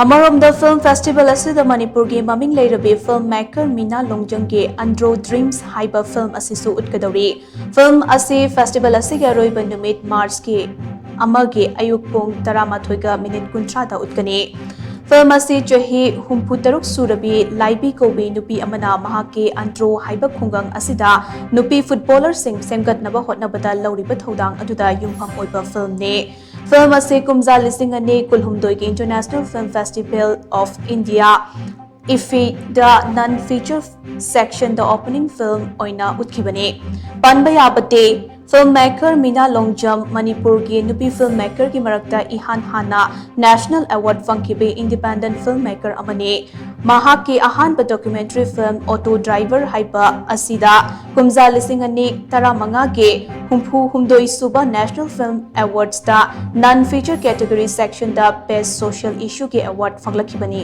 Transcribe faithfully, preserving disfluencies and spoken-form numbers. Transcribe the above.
ꯑꯃꯔꯣꯝꯗ, film festival ꯑꯁꯤꯗ ꯃꯅꯤꯄꯨꯔꯒꯤ ꯃꯃꯤꯡ ꯂꯩꯔꯕꯤ film maker ꯃꯤꯅꯥ ꯂꯣꯡꯖꯝꯒꯤ Andro Dreams ꯍꯥꯏꯕ film ꯑꯁꯤꯁꯨ ꯎꯠꯀꯗꯧꯔꯤ꯫ Film ꯑꯁꯤ festival ꯑꯁꯤꯒꯤ ꯑꯔꯣꯏꯕ ꯅꯨꯃꯤꯠ March ꯀꯤ ꯑꯃꯒꯤ ꯑꯌꯨꯛ ꯄꯨꯡ ꯇꯔꯥꯃꯥꯊꯣꯏꯒ ꯃꯤꯅꯤꯠ ꯀꯨꯟꯊ꯭ꯔꯥꯗ ꯎꯠꯀꯅꯤ꯫ Film ꯑꯁꯤ ꯆꯍꯤ ꯍꯨꯝꯐꯨ ꯇꯔꯨꯛ ꯁꯨꯔꯕꯤ ꯂꯥꯏꯕꯤ ꯀꯧꯕꯤ ꯅꯨꯄꯤ ꯑꯃꯅ ꯃꯍꯥꯛꯀꯤ Andro ꯍꯥꯏꯕ ꯈꯨꯡꯒꯪ ꯑꯁꯤꯗ ꯅꯨꯄꯤ footballerꯁꯤꯡ ꯁꯦꯝꯒꯠꯅꯕ ꯍꯣꯠꯅꯕꯗ ꯂꯧꯔꯤꯕ ꯊꯧꯗꯥꯡ ꯑꯗꯨꯗ ꯌꯨꯝꯐꯝ ꯑꯣꯏꯕ filmꯅꯤ꯫ Film ꯑꯁꯤ ꯀꯨꯝꯖꯥ ꯂꯤꯁꯤꯡ ꯑꯅꯤ ꯀꯨꯟꯍꯨꯝꯗꯣꯏꯒꯤ International Film Festival of India, IFFI the non feature section the opening film ꯑꯣꯏꯅ ꯎꯠꯈꯤꯕꯅꯤ꯫ ꯄꯟꯕ ꯌꯥꯕꯗꯤ, film maker ꯃꯤꯅꯥ ꯂꯣꯡꯖꯝ ꯃꯅꯤꯄꯨꯔꯒꯤ ꯅꯨꯄꯤ film maker ꯒꯤ ꯃꯔꯛꯇ ꯏꯍꯥꯟ ꯍꯥꯟꯅ national award ꯐꯪꯈꯤꯕ independent film maker ꯑꯃꯅꯤ꯫ ꯃꯍꯥꯛꯀꯤ ꯑꯍꯥꯟꯕ documentary film Auto Driver ꯍꯥꯏꯕ ꯑꯁꯤꯗ ꯀꯨꯝꯖꯥ ꯂꯤꯁꯤꯡ ꯑꯅꯤ ꯇꯔꯥꯃꯉꯥꯒꯤ ꯍꯨꯝꯐꯨ ꯍꯨꯝꯗꯣꯏ ꯁꯨꯕ National Film Awards ꯇ non feature category section ꯗ Best Social Issue ꯒꯤ award ꯐꯪꯂꯛꯈꯤꯕꯅꯤ꯫